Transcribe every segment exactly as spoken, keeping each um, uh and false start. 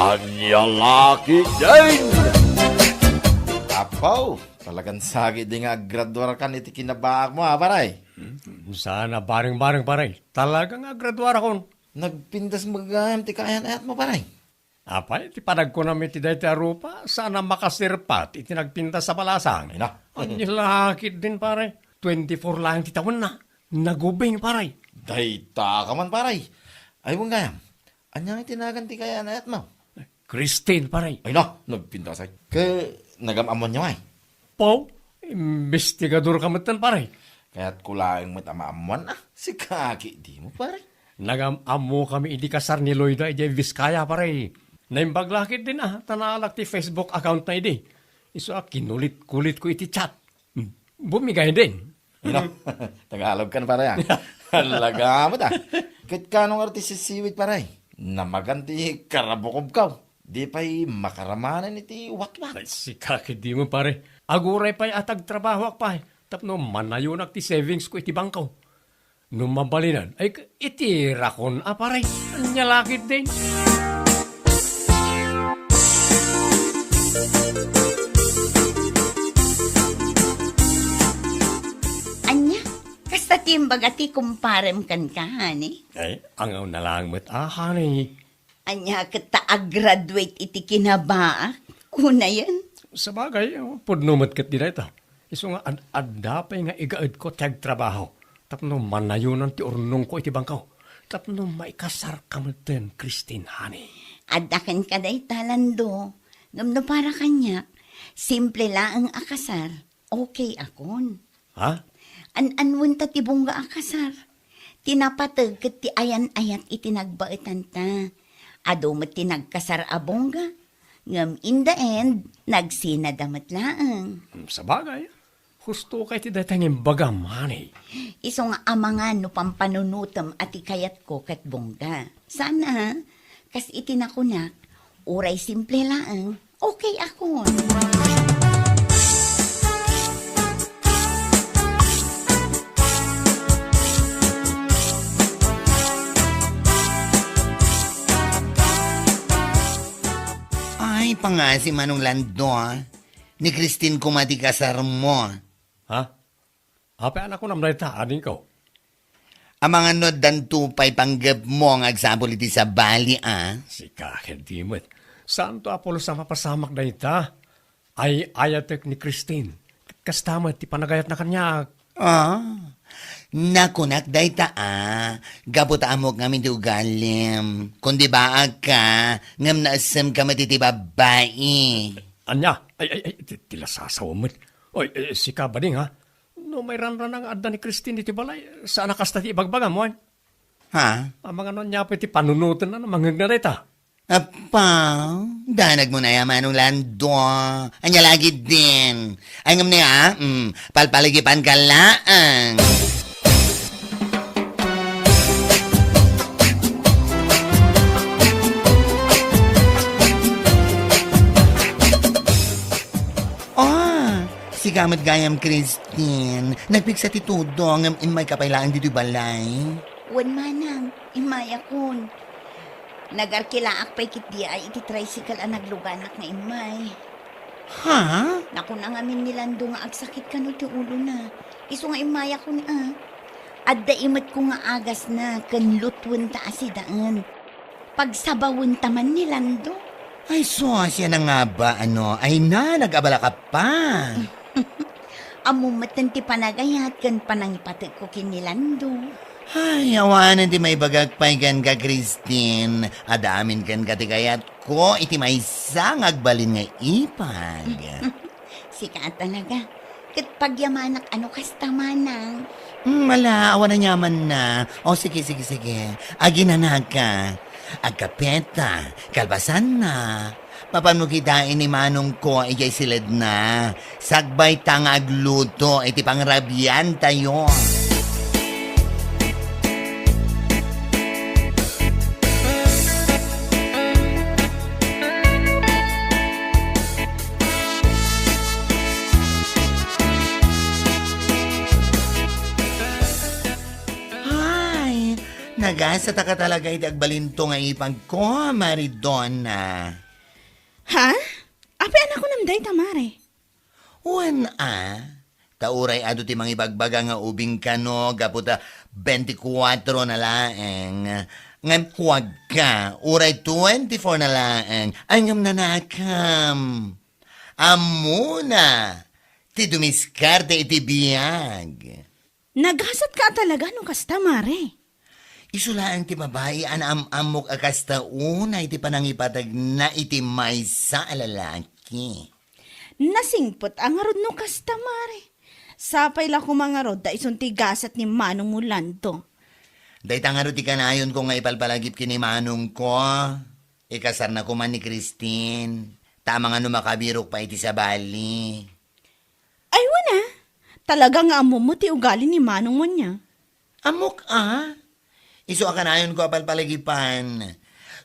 Ania la ketdin? Apo, talagan sakit di nga aggraduarkan iti kinabaak mo, a, pare. Hmm, saan a bareng-bareng, pare. Talaga nga aggraduarakon. Nagpintas met gayam ti kaayan-ayat mo, pare. Apay, ti panagkunam iti dayta a rupa, saan a makasirpat iti nagpintas a balasang. Ay na. Ania la ketdin, pare. Twenty-four laeng ti tawenna. Nagubing, pare. Dayta ka man, pare. Ay, wen gayam. Ania nga ti nagan ti kaayan-ayat mo? Christine, pare. Ay na, nagpintasay. Ket nagam-ammoanyo, ay? Pau, imbestigador ka metten, pare. Kayatko laeng met a maammoan, a. Sika ketdi mo, pare. Nagam-ammokami idi kasar ni Loida idiay Vizcaya, pare. Naimbag la ketdin, a, ta naalak ti Facebook account na idi. Isu a kinulit-kulitko iti chat. Hmm. Bumigay din. Ino? Tagalog kan, pare, a. Talaga met, a. Ket kano nga ti sisiwit, pare? Namagan ti karabukobkaw. Di pay makaramanen iti watwat. Ay, sika ketdi mo, pare. Aguray pay a tagtrabahoak pay tapno manayonak ti savings ko iti bangko. No mabalinen, ay, itirakon a, pare. Ania la ketdin? Ania? Kasta ti imbaga ti kumparem kenka, honey? Ay, angawna laeng met a, honey. Ania ket ta a-graduate iti kinabaak, kunayen? Sabagay, o, pudno met ketdi dayta. Isu nga ad-, adda pay nga igaedko ti agtrabaho tapno manayonan ti urnongko iti bangko. Tapno maikasarka metten, Christine, honey. Adda kenka dayta, Lando. Ngem no para kaniak, simple laeng a kasar, okay akon. Ha? An-anuen ta ti bungga a kasar. Ti napateg ket ti ayan-ayat iti nagbaetanta. Adu met ti nagkasar a bungga, ngem in the end, nagsinada met laeng. Hmm, sabagay, husto kay ti dayta nga imbagam, honey. Isu nga amangan no pampanunotem a ti kayatko ket bungga. Sana, kas iti nakunak, uray simple laeng, okay akon. Ay, pangasi, Manong Lando, a. Ni Christine koma ti kasarmo. Ha? Apay a nakunam dayta, adingko? Amangan no addanto pay panggepmo nga agsapul iti sabali, a? Sika ketdi met. Saanto a pulos a mapasamak dayta. Ay-ayatek ni Christine. Kasta met ti panagayatna kaniak. A? Nakunak dayta, a. Gapu ta ammok ngamin ti ugalim. Kundi baagka, ngem naessemka met iti babbai. Ania? Ay, ay, ay, ti, ti lasasawem met. Oy, eh, sika, bading, ha? No mairanrana nga adda ni Christine iti balay, saan a kasta ti ibagbagam, wen? Ha? Amangan no ania pay ti panunotenna no mangngegna dayta? Appa, danagmo na ya, Manong Lando. Ania la ketdin? Ay, ngem ni, a? Mm, palpaligipanka laeng. Ah, sika met gayam, Christine. Nagpigsa ti tudong, ngem immayka pay laeng ditoy balay. Wen, manang, immayakon. Nagarkilaak pay ketdi a iti tricycle a nagluganak nga immay. Ha? Nakuna ngamin ni Lando nga agsakit kano ti ulona. Isu nga immayakon, a. Adda imetko nga agasna ken lutwenta a sidaen. Pagsabawenta man ni Lando. Ay, sus, siak nga ba, ano? Ay na, nag-abala ka pa. Ammom metten ti panagayat ken panangipatekko ken ni Lando. Ay, awanen ti maibagak pay kenka, Christine. Adda amin kenka ti kayatko iti maysa nga agbalin nga ipag. Sika a talaga. Ket pagyamanak a no kasta, manang. Hmm, ala, awan aniamanna. O, sige, sige, sige. Aginanaka. Agkapeta, kalpasanna. Mapanmo kitaen ni manongko idiay siledna. Sakbayta nga agluto iti pangrabiantayo. Ay, naga- Asa ta ka talaga iti agbalinto nga ipagko, Maridonna? Ha? Apay a nakunam dayta, Mare? Wen a, ta uray adu ti mangibagbaga nga ubing kano gapu ta twenty-four na laeng. Ngem kuwagka, uray twenty-four na laeng. Ay ngem nanakam. Ammona, ti dumiskarte iti biag. Nagasatka a talaga no kasta, Mare. Isu laeng ti babai a naam-ammok a kasta unay ti panangipategna iti maysa a lalaki. Nasingpet a ngarud no kasta, Mare. Sapay la koma ngarud ta isun ti gasat ni Manong Orlando. Dayta ngarud ti kanayonko nga ipalpalagip ken ni Manongko. Ikasarna koma ni Christine. Ta amangan no makabirok pay iti sabali. Ay, wen a. Talaga nga ammom ti ugali ni Manong Munya. Ammok a. Isu a kanayonko a palpalagipan.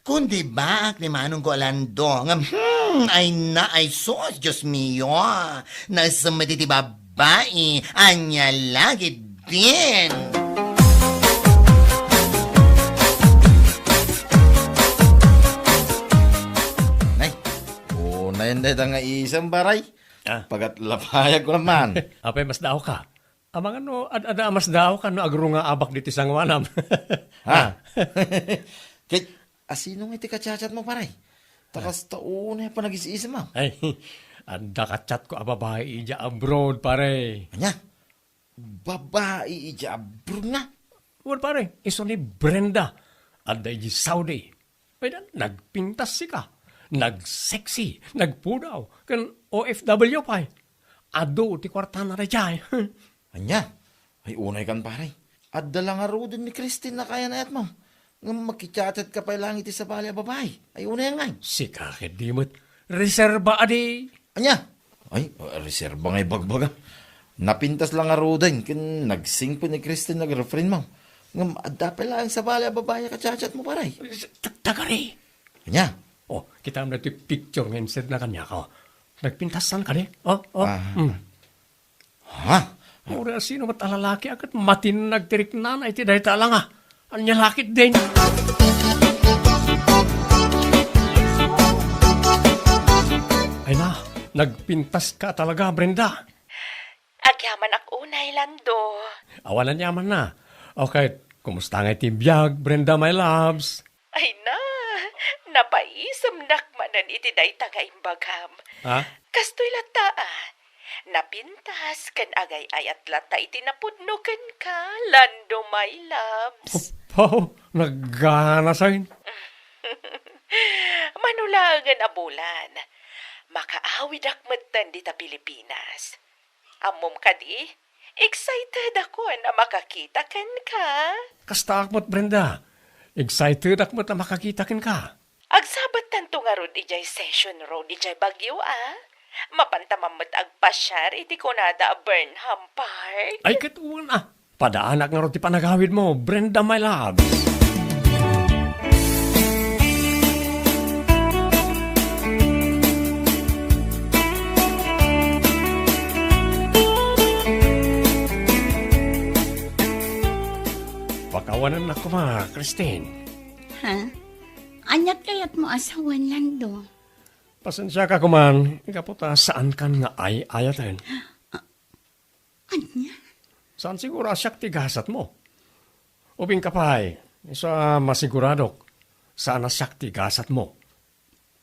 Kundi baak ni Manongko a Lando nga, hmm, ay na, ay sus, Dios mio. Naisem met iti babai. Ania la ketdin. Nay, unayen dayta nga isem, pare. Ah. Pagatlapayag ko naman. Apay, masdaawka? Amangan no, ad-, adda a masdaawka no agrungaabak ditoy sangoanam. Ha? Ah. Ket, asino nga iti ka-chat-chat mo, pare? Ta kasta unay a panagis-isem, ah. Ay, adda ka-chat ko a babai idiay abroad, pare. Ania? Babai idiay abroad nga? Wen, pare, isu ni Brenda. Adda idiay Saudi. Ay, dan, nagpintas sika. Nagsexy, nagpudaw, ken O F W pay. Adu ti kuartana daydiay. Ania? Ay, unay kan, pare. Adda la ngaruden ni Christine a kayan-ayatmo. Ngem makichat-chat ka pay laeng iti sabali a babai. Ay, unay ngay. Sika ket di met. Reserba adi. Ania? Ay, reserba nga ibagbaga. Napintas la ngaruden ken nagsingpet ni Christine nga girlfriend mo. Ngem adda pay laeng sabali a babai a ka-chat-chat mo, pare. Ta-, tagari. Ania? Oh, kitaem daytoy picture nga insedna kaniak, oh. Nagpintasan kadi? Oh, oh. Ah. Hmm. Ha? Uray asino met a lalaki a ket matinnag ti riknana iti dayta a langa. Ania la ketdin? Ay na, nagpintas ka talaga, Brenda. Agyamanak unay, Lando. Awan aniamanna. Okay, kumusta ngay ti biag, Brenda, my loves? Ay na, napaisemnak manen iti dayta nga imbagam. Ha? Kastoy latta, ah. Napintas ken agay-ayat latta iti napudno kenka, Lando, my loves. Apo, nagganasen. Mano laengen a bulan, makaawidak metten dita Pilipinas. Ammom kadi, excited akon a makakita kenka. Kastaak met, Brenda. Excited ak met a makakita kenka. Agsabattanto ngarud idiay Session Road idiay Baguio, a? Mapanta man met agpasiar iti kunada a Burnham Park. Ay, ket wen, a. Padaanak ngarud ti panagawidmo, Brenda, my love. Pakawanennak koma, Christine. Ha? Aniat kayatmo a sawen, Lando? Pasensiaka koman, gapu ta saankan nga ay-ayaten. Ania? Saan siguro a siak ti gasatmo? Ubingka pay, isu a masiguradok, saan a siak ti gasatmo.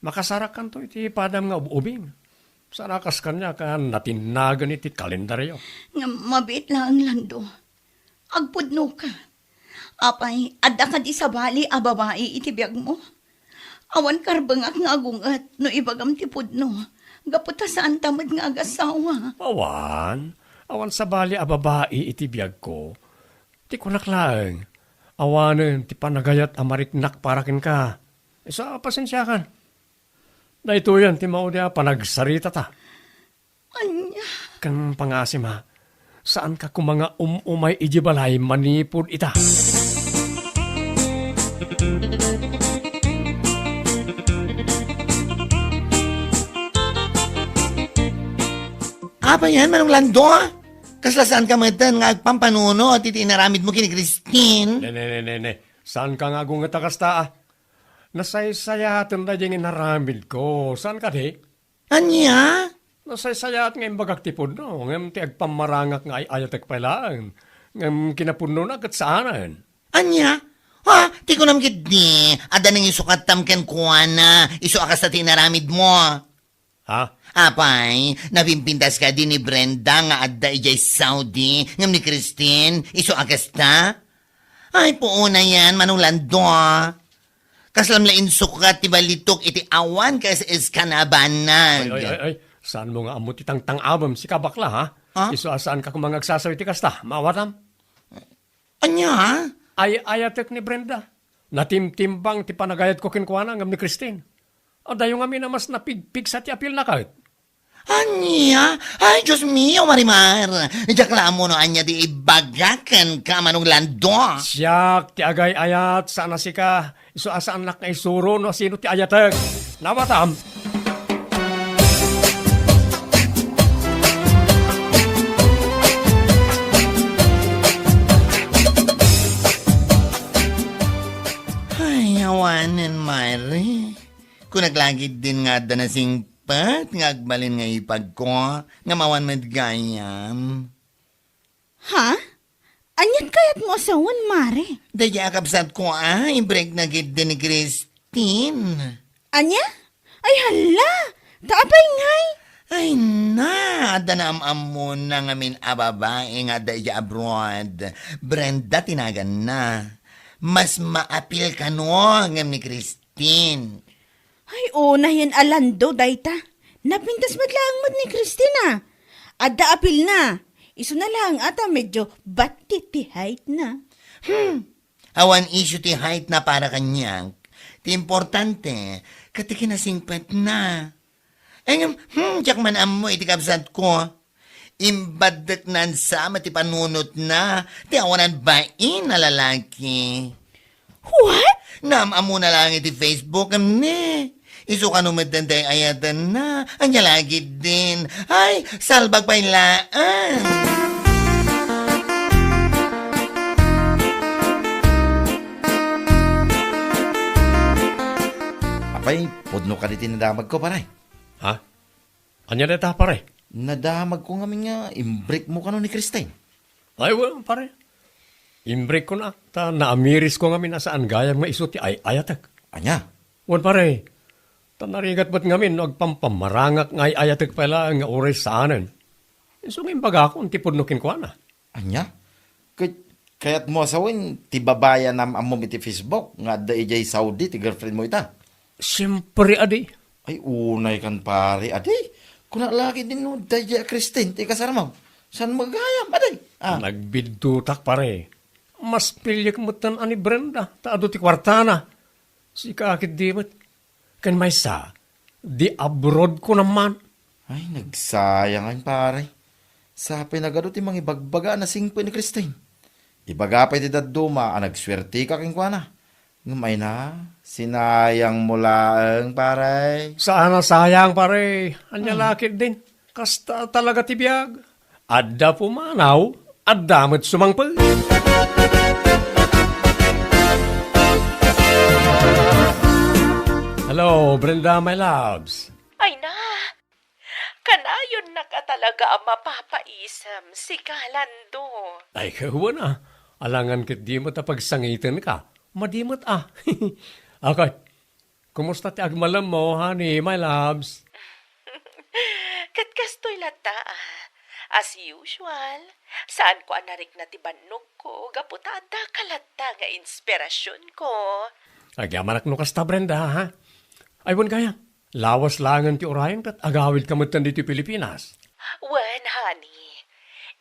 Makasarakanto iti padam nga ub-ubing. Saan a kas kaniak a natinnagan iti kalendario. Ngem mabiit laeng, Lando. Agpudnoka. Apay, adda kadi sabali a babai iti biagmo? Awan karbengak nga agunget no ibagam ti pudno, gapu ta saanta met nga agasawa. Awan. Awan sabali a babai iti biagko. Ti kunak laeng, awanen ti panagayat a mariknak para kenka. Isu a pasensiakan. Daytoyen ti maudi a panagsaritata. Ania? Ken pangasim, a, saanka koma nga um-umay idiay balay manipud ita. Apay yan, Manong Lando? Kasla saanka metten nga agpampanunot iti inaramidmo ken ni Christine? Ne, ne, ne, ne, ne. Saanka nga agunget a kasta, a? Nasaysayaaten daydiay nga inaramidko. Saan kadi? Ania? Nasaysayaat nga imbagak ti pudno, ngem ti agpammarangak nga ay-ayatek pay laeng, ngem kinapudnona ket saanen. Ania? Ha? Ti kunam ketdi, adda nangisukatam kenkuana, isu a kasta ti inaramidmo. Ha? Apay, napimpintas kadi ni Brenda nga adda idiay Saudi, ngem ni Christine, isu a kasta? Ay, puonayen, Manong Lando. Kaslam la insukat ti balitok iti awan ka S S ka na banag. Ay, ay, ay, ay. Saanmo nga ammo ti tangtang-awem, sika bakla, ha? Ha? Isu a saanka koma nga agsasaw iti kasta, maawatam? Ania? Ay-ayatek ni Brenda. Natimtimbang ti panagayatko kenkuana ngem ni Christine. Adayo ngamin a mas napigpigsa ti apilna ket. Ania? Ay, Dios mio, Marimar! Diak la ammo no ania ti ibaga kenka, Manong Lando. Siak ti agay-ayat, saan a sika. Isu a saannak nga isuro no sino ti ayatek. Nawatam. Ay, awanen, Mare. Kunak la ketdin nga adda nasingpet nga agbalin nga ipagko, ngem awan met gayam. Ha? Anian kayatmo a sawen, Mare? Daydiay a kabsatko a, imbrekna ketdi ni Christine. Ania? Ay, hala! Ta apay ngay? Ay na, adda naam-ammona ngamin a babai nga adda idiay abroad. Brenda ti naganna. Mas maapil kano ngem ni Christine. Ay, unayen a Lando dayta. Napintas met laeng met ni Christine a. Adda apilna. Isuna laeng a ta medyo battit ti height na. Hmm. Awan issue ti height na para kaniak. Ti importante, ket ti kinasingpetna. Ay, ngem, hmm, diak man ammo iti kabsatko. Imbaddeknan sa met ti panunotna, ti awanan bain a lalaki. What? Naam-ammona laeng iti Facebook, ne? Isu kano met daydiay ayatenna. Ania la ketdin? Ay, salbag pay laeng. Apay, pudno kadi ti nadamagko, pare? Ha? Ania dayta, pare? Nadamagko ngamin nga imbrekmo kano ni Christine. Ay, wen, pare. Imbrekko na, ta naamirisko ngamin a saan gayam nga isu ti ay-ayatek. Ania? Wen, pare. Ta narigat met ngamin no agpampamarangak nga ay-ayatek pay laeng nga uray saanen. Isu nga imbagakon ti pudno kenkuana. Ania? Ket kayatmo a sawen ti babai a naam-ammom iti Facebook nga adda idiay Saudi ti girlfriendmo ita? Siempre, adi. Ay, unay kan pare, adi. Kuna la ketdin no daydiay a Christine ti kasarmo. Saan met gayam, adi? Ah. Nagbiddutak, pare. Mas piliek metten a ni Brenda, ta adu ti kuartana. Sika ketdi met. Ken maysa, di abroad ko naman. Ay, nagsayang, pare. Sapay nagadu ti mangibagbaga a nasingpet ni Christine. Ibaga pay ti dadduma a nagsuerteka kenkuana. Ngem ay na, sinayangmo laeng, pare. Saan a sayang, pare. Ania la ketdin. Kasta talaga ti biag. Adda pumanaw, adda met sumangpet. Hello, Brenda, my loves. Ay na, kanayonnak a talaga a mapapaisem, sika, Lando. Ay, kawan a. Alangan ketdi met a pagsangitenka. Madi met a. Akay, kumusta ti agmalemmo, honey, my loves? Ket kastoy latta, ah. As usual, saanko a narikna ti bannogko gapu ta addaka latta nga inspirasionko. Agyamanak no kasta, Brenda, ha? Ay, wen gayam, lawas laengen ti urayen ket agawidka metten ditoy Pilipinas. Wen, honey.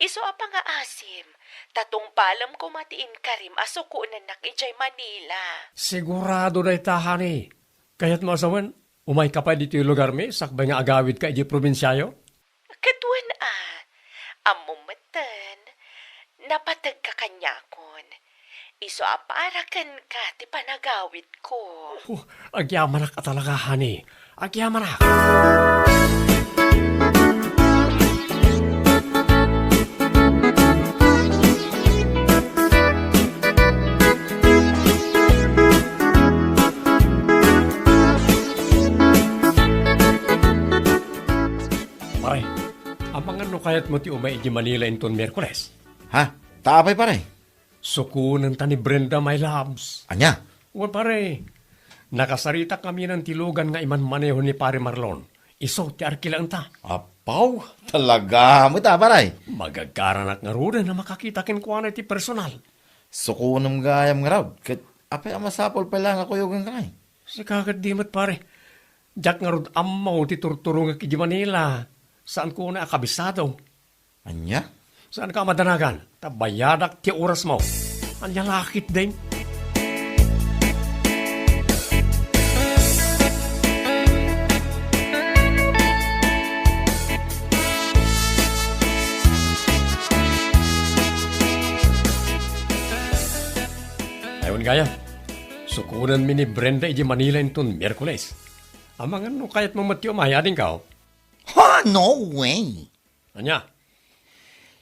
Isu a pangaasim, ta tungpalem koma ti inkarim a sukonennak idiay Manila. Sigurado dayta, honey. Kayatmo a sawen, umayka pay ditoy lugarmi sakbay nga agawidka idiay probinsiayo? Ket wen a, ammom metten, napategka kaniakon. Isu a para kenka ti panagawidko. Oh, agyamanak a talaga, honey. Agyamanak. Kayatmo ti umay iti Manila inton Miyerkules? Ha? Ta apay, pare? Sukonenta ni Brenda, my loves. Ania? Wen, pare, nakasaritak ngamin ti lugan nga imanmaneho ni Pare Marlon. Isu ti arkilaenta. Apaw, talaga met a, pare? Magagaranak ngaruden a makakita kenkuana iti personal. Sukonem gayam ngarud, ket apay a masapul pay laeng a kuyogenka ngay? Sika ket di met, pare. Diak ngarud ammo ti turturongek iti Manila. Saanko unay a kabisado. Ania? Saanka a madanagan, ta bayadak ti orasmo. Ania la ketdin? Ay, wen gayam, sukonenmi ni Brenda iti Manila inton Miyerkules. Amangan no kayatmo met ti umay, adingko. Ha, no way! Ania?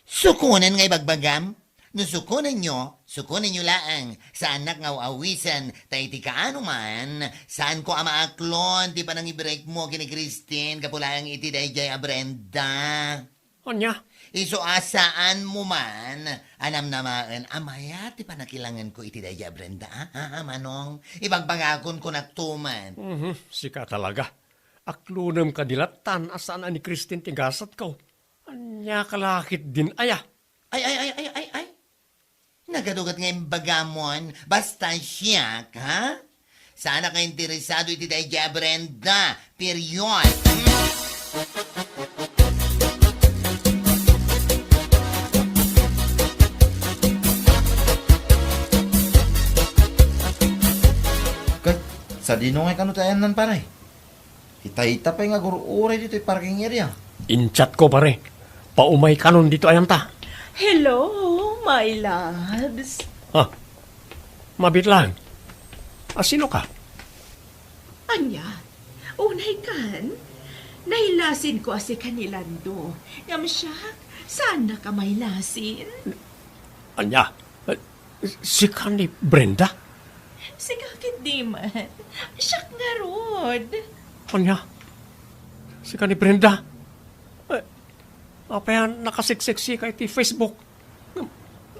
Sukonen nga ibagbagam? No sukonenyo, sukonenyo laeng. Saannak nga aw-awisen, ta iti kaano man, saanko a maaklon ti panangibrekmo ken ni Christine gapu laeng iti daydiay a Brenda. Ania? Isu a saanmo man a namnamaen a mayat ti panakilangenko iti daydiay a Brenda, a? Ha, ha, Manong? Ibagbagakon kunakto met. Mhm, sika talaga. Aklonem kadi lattan a saan a ni Christine ti gasatko. Ania ka la ketdin aya? Ay, ay, ay, ay, ay, ay. Nagadugat nga imbagamon, basta siak, ha? Saanak nga interesado iti daydiay a Brenda. Period. Ket, sadino ngay kano ti ayanna, pare? Itay ta pay nga agur-uray ditoy parking area. In-chat ko, pare. Paumay kanon ditoy ayanta. Hello, my loves. Ha? Mabiit laeng. A, sino ka? Ania? Unay kan? Nailasin ko a sika ni Lando. Ngem siak, saannak a mailasin? Ania? Eh, sika ni Brenda? Sika ketdi met. Siak ngarud. Ania? Sika ni Brenda? Eh, apay a nakaseksiksika iti Facebook?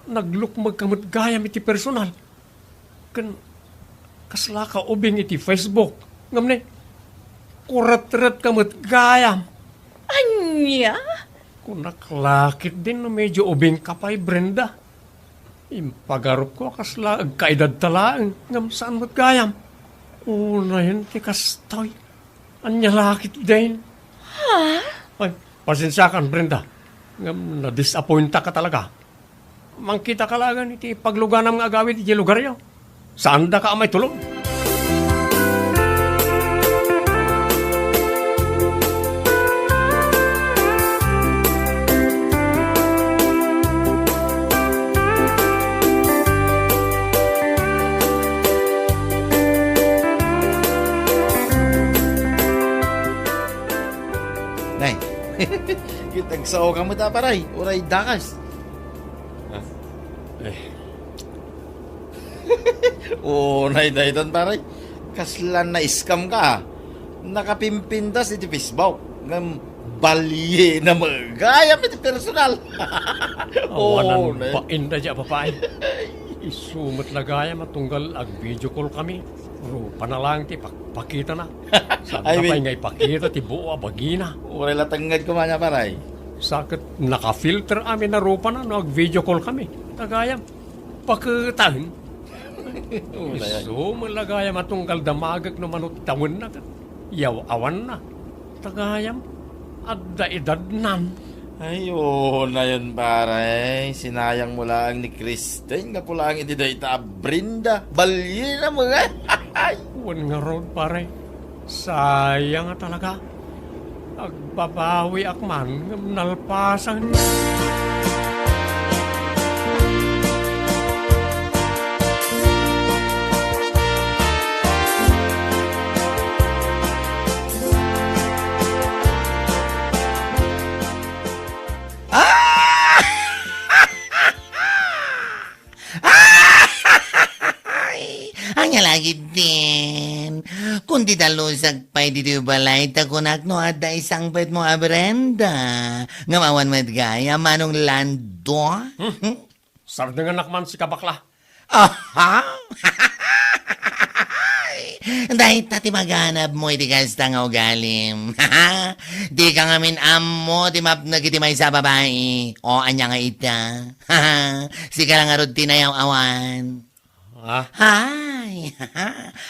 Naglukmegka met gayam iti personal. Ken kaslaka ubing iti Facebook. Ngem ni, kuretretka met gayam. Ania? Kunak la ketdin no medyo ubingka pay, Brenda. Impagarupko a kasla agkaedadta laeng, ngem saan met gayam. Unayen ti kastoy. Ania la ketdin? Ha? Ay, pasensiakan, Brenda. Ngem nadisappointak talaga. Mangkitaka laeng iti pagluganam nga agawid iti lugaryo. Saandaka a maitulod. Nay, ket agsaoka met a, pare, uray dakes. Ah, eh. Unay daytan, pare. Kasla na-scamka. Nakapimpintas iti Facebook. Ngem baliena met gayam iti personal. Awanan, oh, ne, bain daydiay a babai. Isu met la gayam a tunggal ag-video call kami. Rupana laeng ti pakpakitana. Saan pay nga ipakita ti buo a bagina. Uray la tengnged koma nia, pare. Sa ket naka-filter amin a rupana no ag-video call kami. Ta gayam, paketaen. Uray, ay. Isu met la gayam a tunggal damagek no mano ti tawenna ket yaw-awanna. Ta gayam, adda edadnan. Ay, unayen, pare. Sinayangmo laeng ni Christine gapu laeng iti dayta a Brenda. Baliena met. Ay. Wen ngarud, pare. Sayang a talaga. Agbabawiak man ngem nalpasen. Ah! Ay, ania la ketdin? Kundi Talusak pay ditoy balay, ta kunak no adda isangpetmo a Brenda. Ngem awan met gayam, Manong Lando. Hmm? Sardenganak man sika, bakla. Aha! Dayta ti maganabmo iti kasta nga ugalim. Dika ngamin ammo ti mapnek iti maysa a babai. O, ania nga ita? Sika la ngarud ti nayaw-awan. Ah? Ay,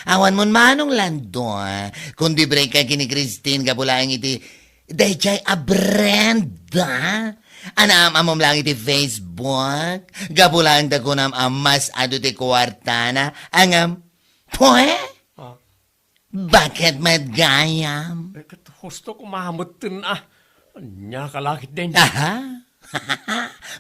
awan mon Manong Lando, ah. Kundi break ka ken ni Christine gapu laeng iti dayjay a Brenda. Anaam-ammom laeng iti Facebook. Gapu laeng ta kunam a mas adu ti kuartana. Ngem, pwe? Ah. Bakit met gayam? Eh, ket husto ko mametten, ah. Ania ka la ketdin? Aha.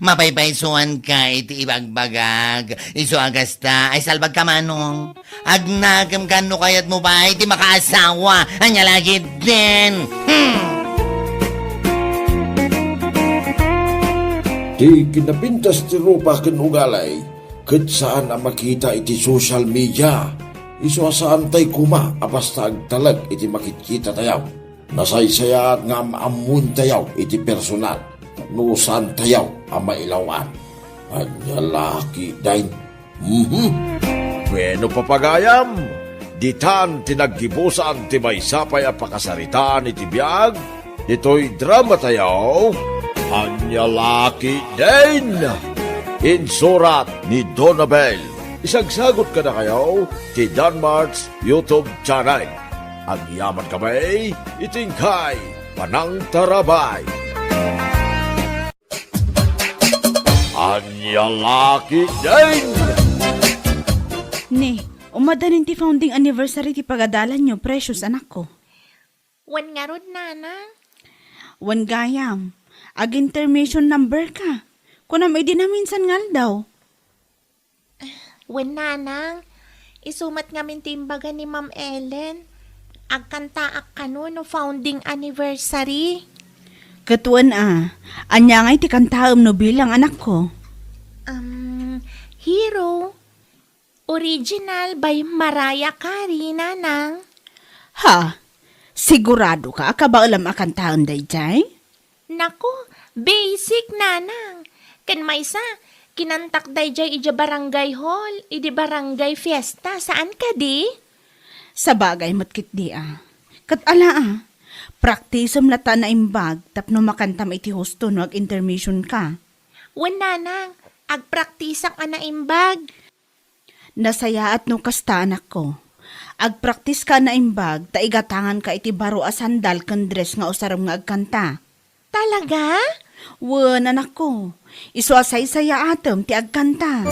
Mapaypaysuanka iti ibagbagak. Isu a kasta, ay salbagka, Manong. Agnakem ka no kayatmo pay ti makaasawa. Ania la ketdin? Hmm. Ti kinapintas ti rupa ken ugali ket saan a makita iti social media. Isu a saantay koma a basta agtalek iti makitkitatayo. Nasaysayaat nga am-ammoentayo iti personal tapno saantayo a mailaw-an. Ania la ketdin? Mhm. Bueno, papagayam, ditan ti naggibusan ti maysa pay a pakasaritaan iti biag ditoy dramatayo, Ania la ketdin? Insurat ni Donabel. Isagsagot kadakayo ti Danmart's YouTube channel. Agyamankami iti inkay panangtarabay. Ania la ketdin? Ne, umadanin ti founding anniversary ti pagadalanyo, Precious, anakko. Wen ngarud, Nanang? Wen gayam. Ag-intermission number ka. Kunam idi naminsan nga aldaw. Wen, Nanang. Isu met ngamin ti imbaga ni Ma'am Ellen. Agkantaak kano no founding anniversary. Ket wen a, ania ngay ti kantaem no bilang, anakko? Um, Hero. Original by Mariah Carey, Nanang. Ha? Sigurado ka a kabaelam a kantaen dayjay? Naku, basic, Nanang. Ken maysa, kinantak dayjay idiay barangay hall, idi barangay fiesta, saan kadi? Sabagay met ketdi a. Ket ala a, praktisem latta a naimbag tapno makantam iti husto no ag-intermission ka. Wen, Nanang, agpraktisak a naimbag. Nasayaat no kasta, anakko. Agpraktiska a naimbag ta igatanganka iti baro a sandal ken dress nga usarem nga agkanta. Talaga? Wen, anakko. Isu a saysayaatem ti agkanta.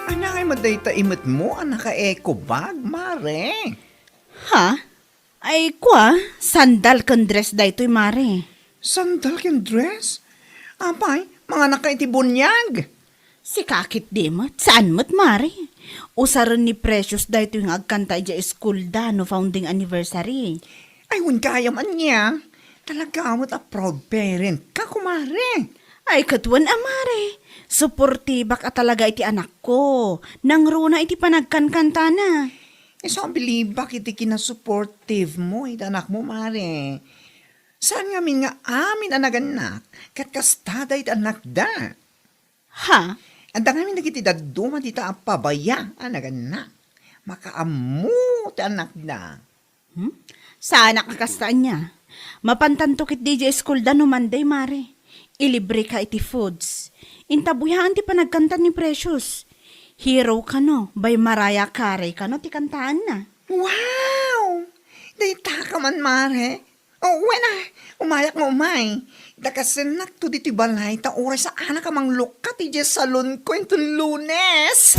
Ania ngay met dayta imetmo a naka-eco bag, Mare? Ha? Ay, kua, sandal ken dress daytoy, Mare. Sandal ken dress? Apay, manganakka iti buniag. Sika ketdi met, saan met, Mare. Usaren ni Precious daytoy nga agkanta idiay school da no founding anniversary. Ay, wen gayam ania. Talaga met a proud parent ka, kumare. Ay, ket wen a, Mare. Suportibak a talaga iti anakko. Nangruna iti panagkankantana. Isu a bilibak iti kinasupportive mo iti anakmo, Mare. Saan ngamin nga amin a nagannak, ket kasta dayta annakda. Ha? Adda ngamin dagiti dadduma dita a pabaya a nagannak. Makaammo ti annakda. Hmm? Saanak a kasta ania. Mapantanto ketdi idiay school da no Monday, Mare. Ilibreka iti foods. Intabuyaen ti panagkanta ni Precious. Hero kano, by Mariah Carey kano ti kantaenna. Wow! Dayta ka man, Mare. O, wen a, umayak nga umay. Dakasennak to ditoy balay ta uray saanak a manglukkat idiay salonko inton Lunes.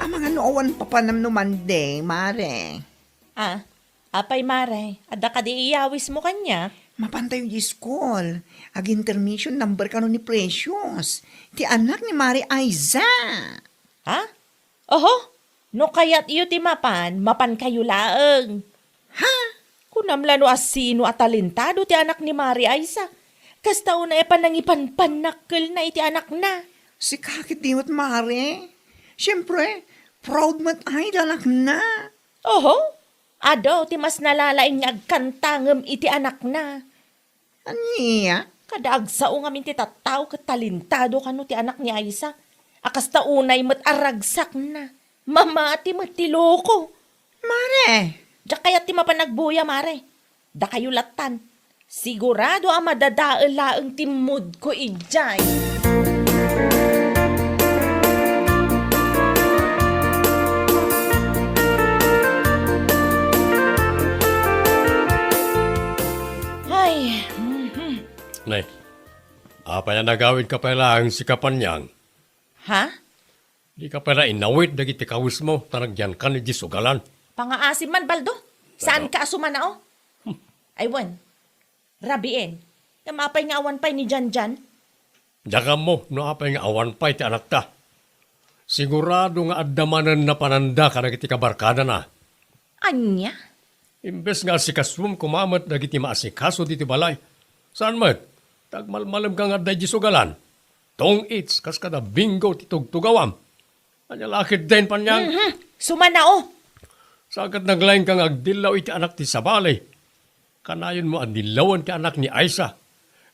Amangan no awan papanem no Monday, Mare. Ah, apay, Mare, adda kadi iyawismo kaniak? Mapantayo idiay school. Ag-intermission number kano ni Precious, ti anak ni Mare Aiza. Ha? Oho, no kayatyo ti mapan, mapankayo laeng. Ha? Kunam la no asino a talentado ti anak ni Mare Aiza. Kasta unay a panangipanpannakkelna iti anakna. Sika ketdi met, Mare. Siempre, proud met ay ti anakna. Oho, adu ti mas nalalaing nga agkanta ngem iti anakna. Ania? Kada agsao ngamin ti tattao ket talentado kano ti anak ni Aiza. A kasta unay met a ragsakna. Mamati met ti loko. Mare! Diak kayat ti mapan agbuya, Mare. Dakayo lattan. Sigurado a madadael laeng ti mood ko idiay. Ay, mhm. Nay, apay a nagawidka pay laeng sika, Panyang? Ha? Dika pay la inawit dagiti kawesmo ta nagyankan idiay sugalan. Pangaasim man, Baldo. Saanka a sumanao? Hmm. Ay, wen. Rabiin. Ngem apay nga awan pay ni Janjan? Diak ammo no apay nga awan pay ti anakta. Sigurado nga adda manen napananda kadagiti kabarkadana. Ania? Imbes nga asikasuem koma met dagiti maasikaso ditoy balay. Saan met? Ta agmalmalemka nga adda idiay sugalan. Tong-its kas kada Bingo ti tugtugawam. Ania la ketdin, Panyang? Mhm. Sumanao. Saan ket naglaingka nga agdillaw iti anak ti sabali? Kanayonmo a dillawen ti anak ni Aiza.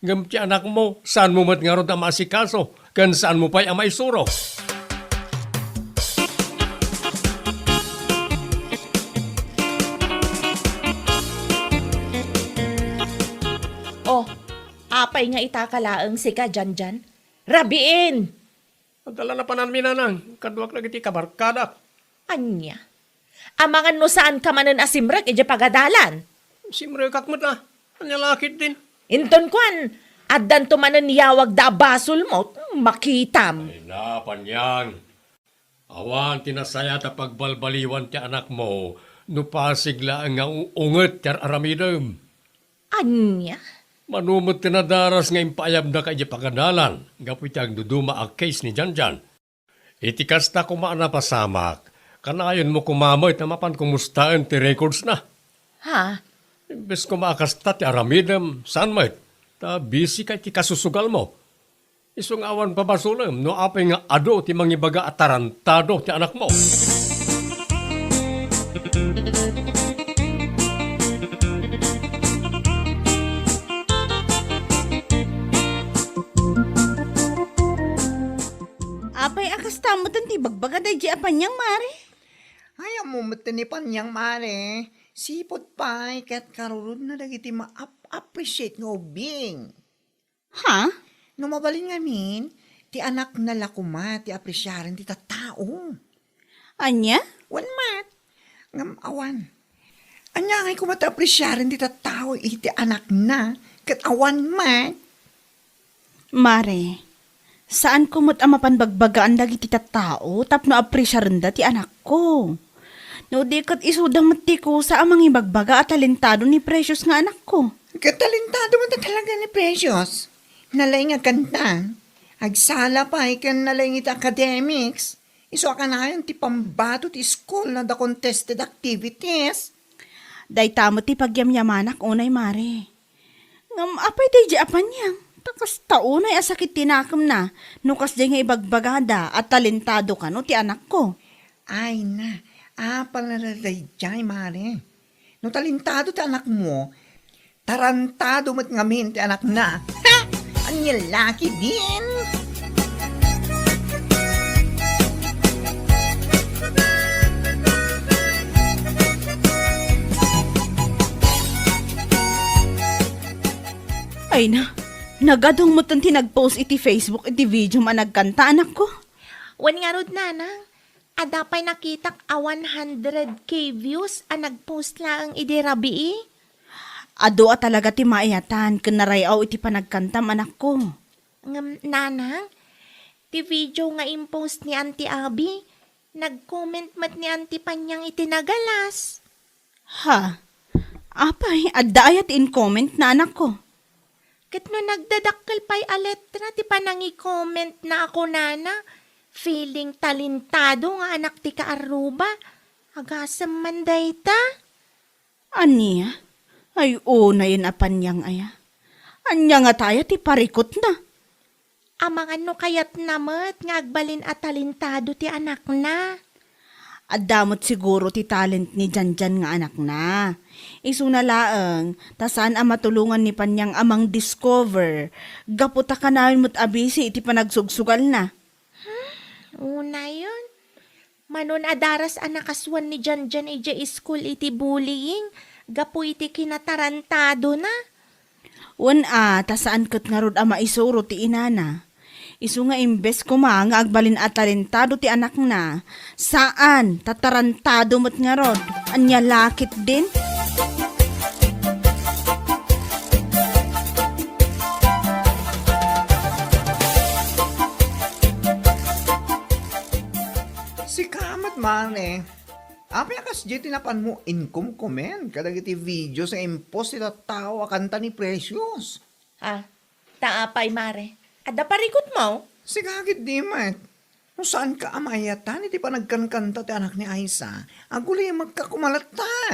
Ngem ti anakmo, saanmo met ngarud a maasikaso, ken saanmo pay a maisuro. Oh, apay nga itaka laeng sika, Janjan? Rabiin! Adda la napananmi, nanang, kaduak dagiti kabarkadak. Ania? Amangan no saanka manen a simrek idiay pagadalan? Simrekak met a. Ania la ketdin? Inton kuan, addanto manen yawagda a basolmo, makitam. Ay na, Panyang. Awan ti nasayaat a pagbalbaliwan ti anakmo no pasig laeng nga u-, unget ti ar-aramidem. Ania? Mano met ti nadaras nga impaayabnaka idiay pagadalan gapu iti agduduma a case ni Janjan. Iti kasta koma a napasamak, kanayonmo koma met a mapan kumustaen ti recordsna. Ha? Imbes koma a kasta ti aramidem, saan met? Ta busy ka iti kasusugalmo. Isu nga awan pabasolem no apay nga adu ti mangibaga a tarantado ti anakmo. Apay a kasta metten ti ibagbaga daydi a Panyang, Mare? Ay, ammo metten ni Panyang, Mare. Sipud pay ket karurudna dagiti ma-ap-, appreciate nga ubing. Ha? No mabalin ngamin, ti anakna la koma ti apresiaren ti tattao. Ania? Wen met. Ngem awan. Ania ngay koma ti apresiaren ti tattao iti anakna ket awan met? Mare, saanko met a mapan bagbagaan dagiti tattao tapno apresiarenda ti anakko. No di ket isuda met ti kusa a mangibagbaga a talentado ni Precious nga anakko. Ket talentado met talaga ni Precious. Nalaing a kanta. Agsala pay ken nalaing iti academics. Isu a kanayon ti pambato ti school no adda contested activities. Dayta met ti pagyamyamanak unay, Mare. Ngem apay daydi a Panyang? Ta kasta unay a sakit ti nakemna no kasdiay nga ibagbagada a talentado kano ti anakko. Ay na, apay la daydiay, Mare? No talentado ti anakmo, tarantado met ngamin ti anakna. Ha! Ania la ketdin? Ay na, nagadong metten ti nagpost iti Facebook iti video a nagkanta, anakko. Wen ngarud, nanang, adda pay nakitak a one hundred K views a nagpost laeng idi rabii. Adu a talaga ti maayatan ken naray-aw iti panagkantam, anakko. Ngem, nanang, ti video nga impost ni Auntie Abby, nag-comment met ni Auntie Panyang iti nagalas. Ha? Apay, adda aya ti in-comment na anakko? Ket no nagdadakkel pay a letra ti panangi-comment na a kunana, feeling talentado nga anak ti kaarruba. Agasem man dayta. Ania? Ay, unayen a paniang aya. Ania ngata aya ti parikutna? Amangan no kayatna met nga agbalin a talentado ti anakna. Adda met siguro ti talent ni Janjan nga anakna. Isuna laeng, ta saan a matulongan ni Panyang a mang-discover. Gapu ta kanayon met a busy iti panagsugsugalna. Hmm, unayen. Manon a daras a nakasuan ni Janjan idiay school iti bullying gapu iti kinatarantadona. Wen a, ta saan ket ngarud a maisuro ti inana. Isu nga imbes koma nga agbalin a talentado ti anakna, saan, ta tarantado met ngarud. Ania la ketdin? Sika met, Mare. Apay a kasdiay ti napanmo inkomkomen kadagiti videos nga impost ti tattao a kanta ni Precious? Ah, ta apay, Mare? Adda parikutmo? Sika ketdi met. No saanka a maayatan iti panagkankanta ti anak ni Aisa, agulimekka koma latta.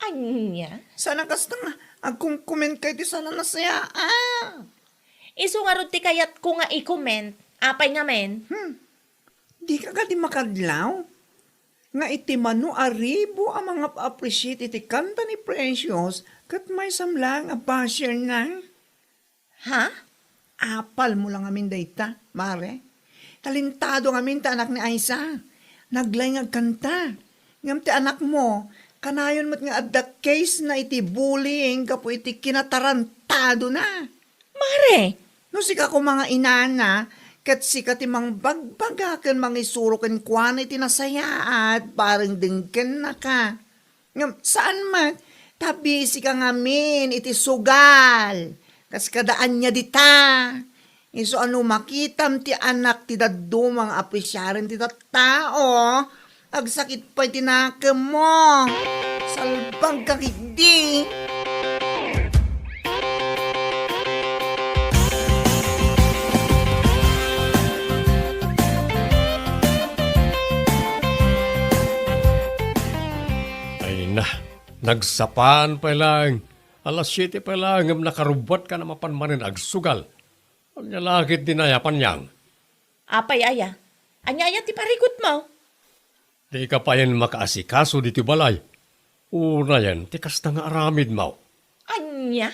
Ania? Saan a kasta nga agkomkomenka iti saan a nasayaat. Isu ngarud ti kayatko nga i-comment. Apay ngamin? Hmm. Dika kadi makadlaw nga iti mano a ribu a mangap-appreciate iti kanta ni Precious ket maysam laeng a basherna? Ha? Apalmo la ngamin dayta, Mare? Talentado ngamin ti anak ni Aisa. Naglaing nga agkanta. Ngem ti anakmo, kanayon met nga adda case na iti bullying gapu iti kinatarantadona. Mare! No sika koma nga inana, ket sika ti mangbagbaga ken mangisuro kenkuana iti nasayaat, bareng dengkennaka. Ngem saan met, ta busy ka ngamin iti sugal. Kas kada ania dita. Isu a no makitam ti anak ti dadduma nga apresiaren ti tattao, agsakit pay ti nakemmo. Salbagka ketdi. Ay na, nagsapaan pay laeng. Alas siete pay laeng ngem nakarubbuatka a mapan manen agsugal. Ania la ketdin aya, Panyang? Apay aya? Ania aya ti parikutmo? Dika payen makaasikaso ditoy balay. Unayen, ti kasta nga aramidmo. Ania?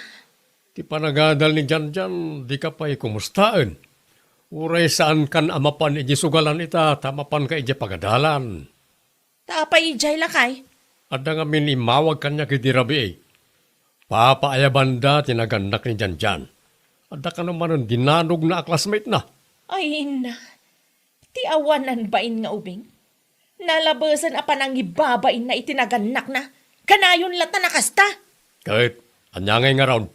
Ti panagadal ni Janjan, dika pay kumustaen. Uray saankan a mapan idiay sugalan ita, ta mapanka idiay pagadalan. Ta apay idiay lakay? Adda ngamin immawag kaniak idi rabii. Papaayabanda ti nagannak ni Janjan. Adda kano manen dinanogna a classmate na. Ay, inna. Ti awanan bain nga ubing. Nalabesen a panangibabainna iti nagannakna. Kanayon latta a kasta. Ket, ania ngay ngarud?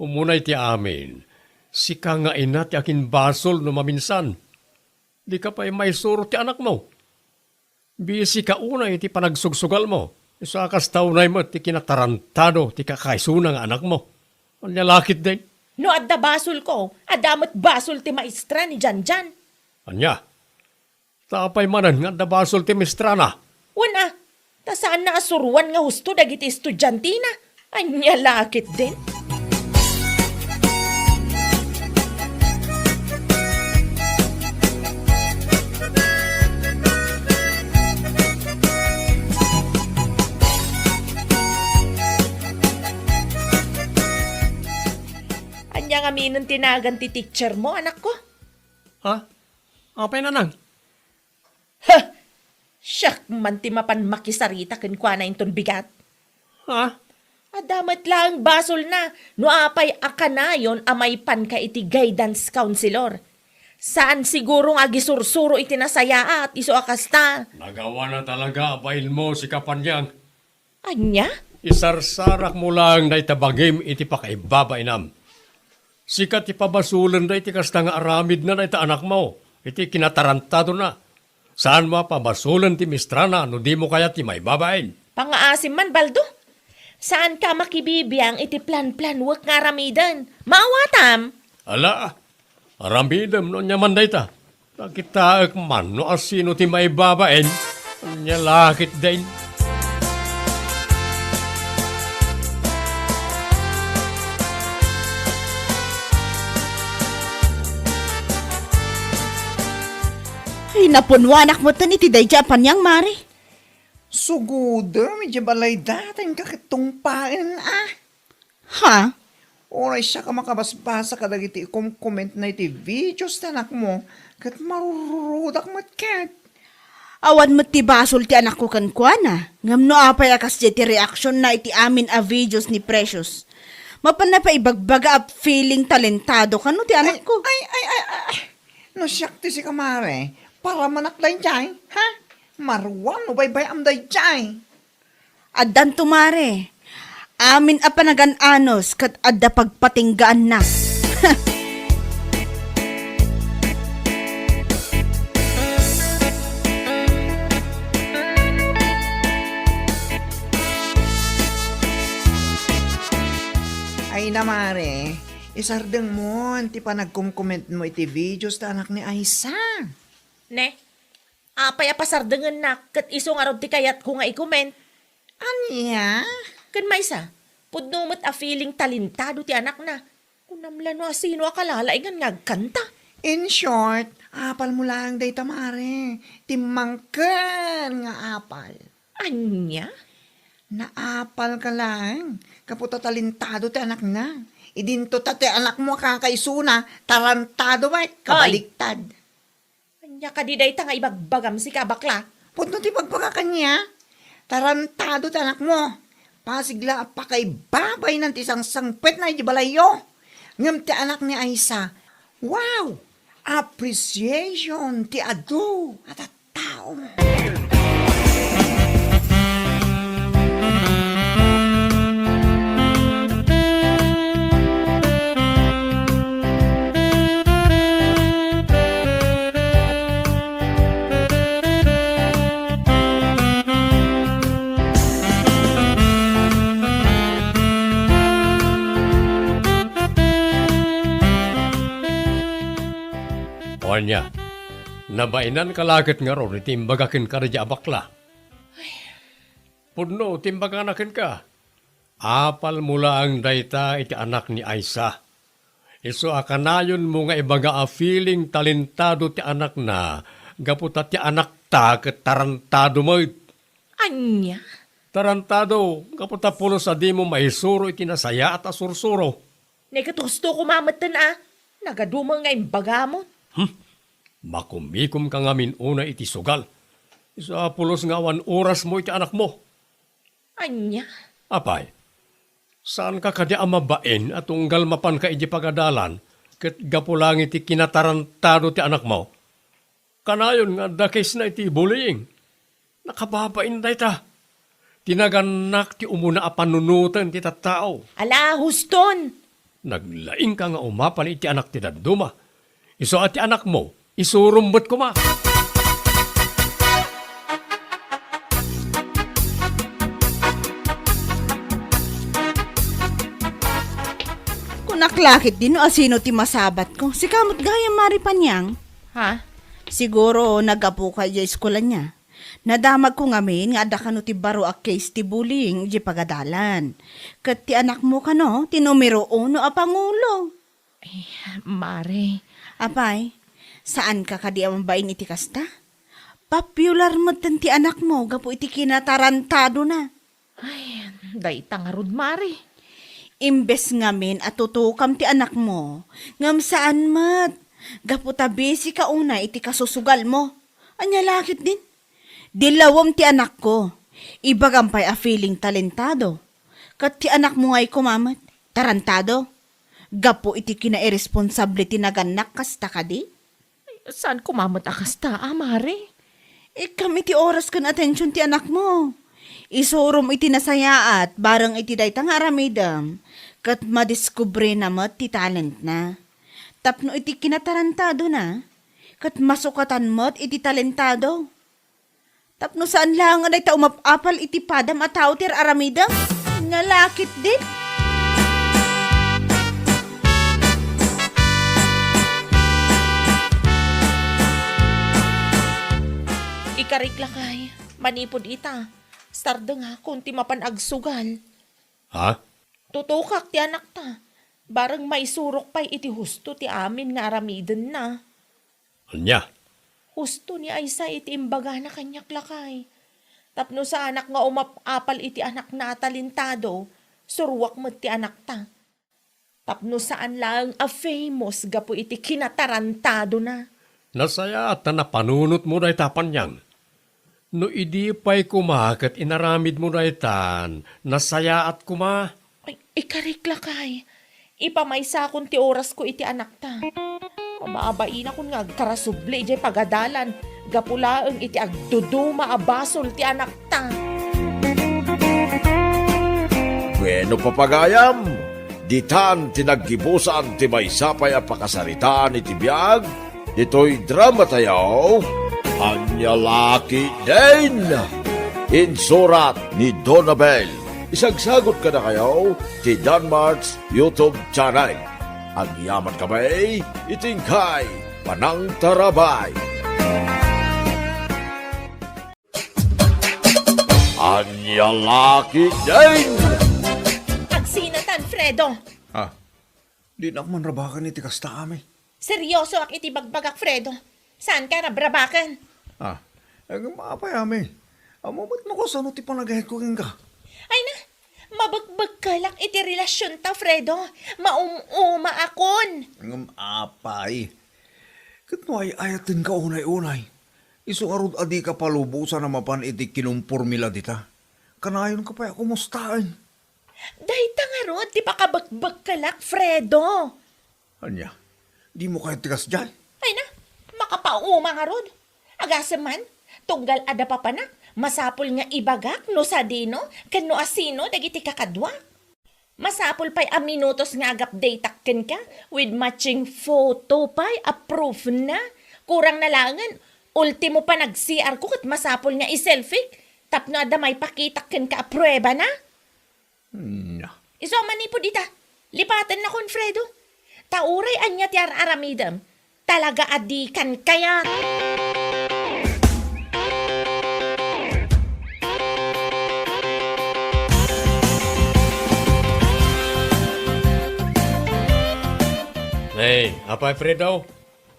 Umuna iti amin, sika nga ina ti akinbasol no maminsan. Dika pay maisuro ti anakmo. Busy ka unay iti panagsugsugalmo. Isu a kasta unay met ti kinatarantado ti kakaisuna nga anakmo. Ania la ketdin? No adda basolko, adda met basol ti maestra ni Janjan. Ania? Ta apay manen nga adda basol ti maestrana? Wen a, ta saanna a suroan nga husto dagiti estudiantina. Ania la ketdin? Ania ngaminen ti nagan ti teachermo, anakko? Ha? Apay, nanang? Huh! Siak man ti mapan makisarita kenkuana inton bigat. Ha? Adda met laeng basolna no apay a kanayon a maipanka iti guidance counselor. Saan siguro nga agisursuro iti nasayaat isu a kasta. Nagawana talaga a bainmo, sika Panyang. Ania? Isarsarakmo laeng dayta bagim iti pakaibabainam. Sika ti pabasolen dayta kasta nga aramidna dayta anakmo iti kinatarantadona. Saanmo a pabasolen ti maestrana no dimo kayat ti maibabain. Pangaasim man, Baldo. Saanka a makibibiang iti planplanwek nga aramiden. Maawatam? Ala, aramidem no ania man dayta. Nakitaek man no asino ti maibabain. Ania la ketdin? Ay, napunwanak metten iti daydiay a paniang, Mare. Sugodem idiay balayda, ta inka ket tungpaen, a. Ha? Uray siak a makabasbasa kadagiti ikomkomentna iti videos ti anakmo, ket marururodak met ket. Awan met ti basol ti anakko kenkuana, ngem no apay a kasdiay ti reaksionna iti amin a videos ni Precious? Mapanna pay ibagbaga a feeling talentado kano ti anakko. Ay, ay, ay, ay, ay. No siak ti sika, Mare, paramanak daydiay, ha? Maruam no baybay-am daydiay. Addanto, Mare. Amin a panagan-anos ket adda pagpatinggaanna. Ay na, Mare, isardengmon ti panagkomkomentmo iti videos ti anak ni Aisa. Ne, apay a pasardengennak ket isu ngarud ti kayatko nga i-comment? Ania? Ken maysa, pudno met a feeling talentado ti anakna. Kunam la no asino a kalalaingan nga agkanta. In short, apalmo laeng dayta, Mare. Timmangken nga apal. Ania? Naapalka laeng, gapu ta talentado ti anakna. Idinto ta ti anakmo a kakaisuna, tarantado met, Oy! Kabaliktad. Ania kadi dayta nga ibagbagam, sika a bakla? Pudno ti ibagbaga kaniak. Tarantado ti anakmo. Pasig la a pakaibabaynan ti sangsangpetna idiay balayyo. Ngem ti anak ni Aisa, wow! Appreciation ti adu a tattao. O ania, nabainanka la ket ngarud iti imbaga kenka daydiay a bakla? Pudno ti imbagana kenka. Apalmo laeng dayta iti anak ni Aisa. Isu a kanayonmo nga ibaga a feeling talentado ti anakna gapu ta ti anakta ket tarantado met. Ania? Tarantado gapu ta pulos a dimo maisuro iti nasayaat a sursuro. Ne ket husto koma metten a, nagadumo nga imbagamon. Hmm. Makumikomka ngamin unay iti sugal. Isu a pulos nga awan orasmo iti anakmo. Ania? Apay, saanka kadi a mabain a tunggal mapanka idiay pagadalan ket gapu laeng iti kinatarantado ti anakmo? Kanayon nga adda case-na iti bullying. Nakababain dayta. Ti nagannak ti umuna a panunoten ti tattao. Ala, huston! Naglaingka nga umapal iti anak ti dadduma. Isu a ti anakmo, isurom met koma. Kunak la ketdi no asino ti masabatko. Sika met gayam, Mare Panyang. Ha? Siguro naggapuka idiay eskuela niya. Nadamagko ngamin nga adda kano ti baro a case ti bullying idiay pagadalan. Ket ti anakmo kano ti numero uno a pangulo. Eh, Mare. Apay, saanka kadi a mabain iti kasta? Popular metten ti anakmo gapu iti kinatarantadona. Ay, dayta ngarud, Mare. Imbes ngamin a tutukam ti anakmo, ngem saan met, gapu ta busy ka unay iti kasusugalmo. Ania la ketdin? Dilawem ti anakko. Ibagam pay a feeling talentado. Ket ti anakmo ngay koma met, tarantado. Gapu iti kinairesponsable ti nagannak kasta kadi? Saan koma met a kasta, a, Mare? Ikkam iti oras ken atension ti anakmo. Isurom iti nasayaat bareng iti dayta nga aramidem, ket madiskubrena met ti talentna. Tapno iti kinatarantadona, ket masukatan met iti talentado. Tapno saan laeng a dayta umap-apal iti padam a tao ti ar-aramidem? Nya la ketdin. Ikarik lakay, manipud ita, sardengakon ti mapan agsugal. Ha? Tutokak ti anakta. Bareng maisurok pay iti husto ti amin nga aramidenna. Ania? Husto ni Aisa iti imbagana kaniak lakay. Tapno saanak nga umap-apal iti anakna a talentado, suruak met ti anakta. Tapno saan laeng a famous gapu iti kinatarantadona. Nasayaat ta napanunotmo dayta, Panyang. No idi pay koma ket inaramidmo daytan, nasayaat koma. Ay, ikarik lakay. Ipamaysakon ti orasko iti anakta. Mababainakon nga agkarasubli idiay pagadalan, gapu laeng iti agduduma a basol ti anakta. Bueno, papagayam, ditan ti naggibusan ti maysa pay a pakasaritaan iti biag ditoy dramatayo, Ania La Ketdin. Insurat ni Donabel. Isagsagot kadakayo ti Danmart's YouTube channel. Agyaman kami iti inkay panangtarabay. Ania La Ketdin. Agsinatan, Fredo. Ah, dinak man rabaken iti kasta, Ami. Seryosoak iti bagbagak, Fredo. Saanka rabrabaken. Ah, ngem apay, Ami? Ammom met no kasano ti panagayatko kenka? Ay na, mabegbegkelak iti relasionta, Fredo. Maum-umaakon. Ngem apay? Ket no ay-ayatenka unay-unay, isu ngarud a dika palubosan a mapan iti kinumpormila dita, kanayonka pay a kumustaen. Dayta ngarud ti pakabekbekkelak, Fredo. Ania? Dimo kayat ti kasdiay? Ay na, makapauma ngarud. Agasem man, tunggal adda papanak, masapul nga ibagak no sadino ken no asino dagiti kakaduak. Masapul pay a minutos nga agupdateak kenka with matching photo pay a proofna. Kurang na laengen, ultimo panag-C R ko ket masapul nga i-selfie tapno adda maipakitak kenka a pruebana. Hmm. Isu a manipud ita, lipatennakon, Fredo. Ta uray ania ti ar-aramidem, talaga a dikan kayat. Hey, apay, Fredo?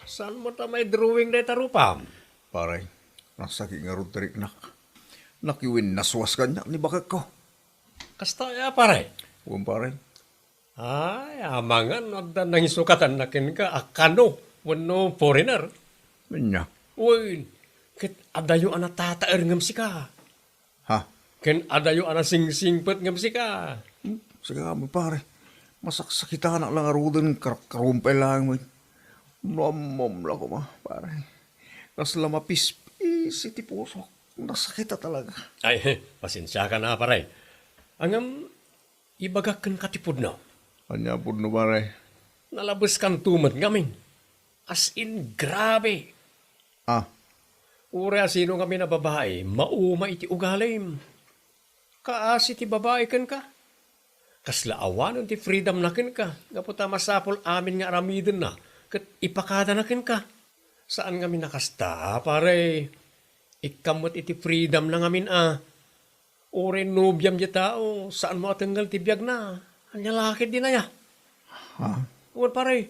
Saanmo ta maidrawing dayta rupam? Pare, nasakit ngarud ti riknak. Nakiwinnaswas kaniak ni bakekko. Kasta aya, pare? Wen, pare. Ay, amangan no adda nangisukatanna kenka a Kano wenno foreigner. Ania? Wen, ket adayo a natataer ngem sika. Ha? Ken adayo a nasingsingpet ngem sika. Hmm, sika, pare. Masaksakitanak la ngaruden, karakkaruem pay laeng met. No ammom la koma, pare. Kasla mapispis iti pusok. Nasakit a talaga. Ay, pasensiakan a, pare. Ngem, ibagak kenka ti pudno. Ania pudno, pare? Nalabeskanto met ngamin. As in, grabe. Ah. Uray a sino ngamin a babai, mauma iti ugalim. Kaasi ti babai kenka. Kasla awanen ti freedomna kenka, gapu ta masapul amin nga aramidenna ket ipakadana kenka. Saan ngamin a kasta, pare. Ikkam met iti freedomna ngamin a. Uray nobiam diay tao, saanmo a tengngel ti biagna. Ania la ketdin aya? Ha? Wen, pare,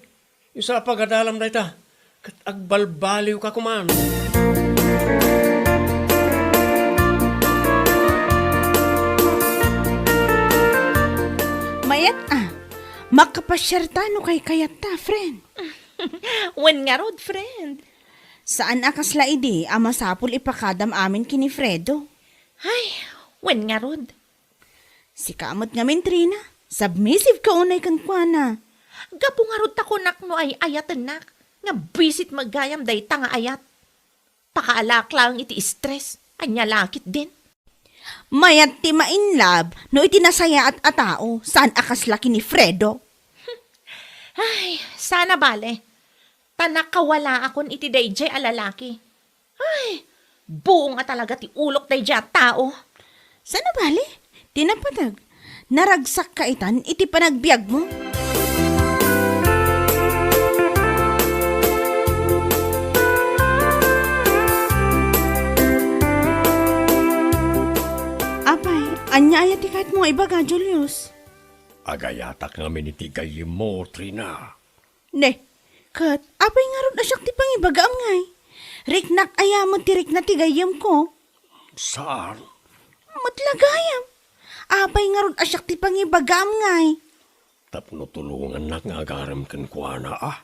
isu a pagadalam dayta, ket agbalbaliwka koman. Mayat a, makapasiarta no kaykayatta, friend. Wen ngarud, friend. Saan a kasla idi a masapul ipakadam amin ken ni Fredo. Ay, wen ngarud. Sika met ngamin, Trina, submissive ka unay kenkuana. Gapu ngarud ta kunak no ay-ayatennak, nga bisit met gayam dayta nga ayat. Pakaalaak laeng iti stress, ania la ketdin. Mayat ti ma-in love no iti nasayaat a tao, saan a kasla ken ni Fredo. Ay, saan a bale. Ta nakawalaakon iti daydiay a lalaki. Ay, buong a talaga ti ulok daydiay a tao. Saan a bale, ti napateg, Naragsakka itan iti panagbiagmo? Apay, ania aya ti kayatmo nga ibaga, Julius? Agayatak ngamin iti gayyemmo, Trina. Ne, ket apay ngarud a siak ti pangibagaam ngay? Riknak aya met ti rikna ti gayyemko? Saan? Met la gayam. Apay ngarud a siak ti pangibagaam ngay? Tapno tulongannak nga agarem kenkuana, a?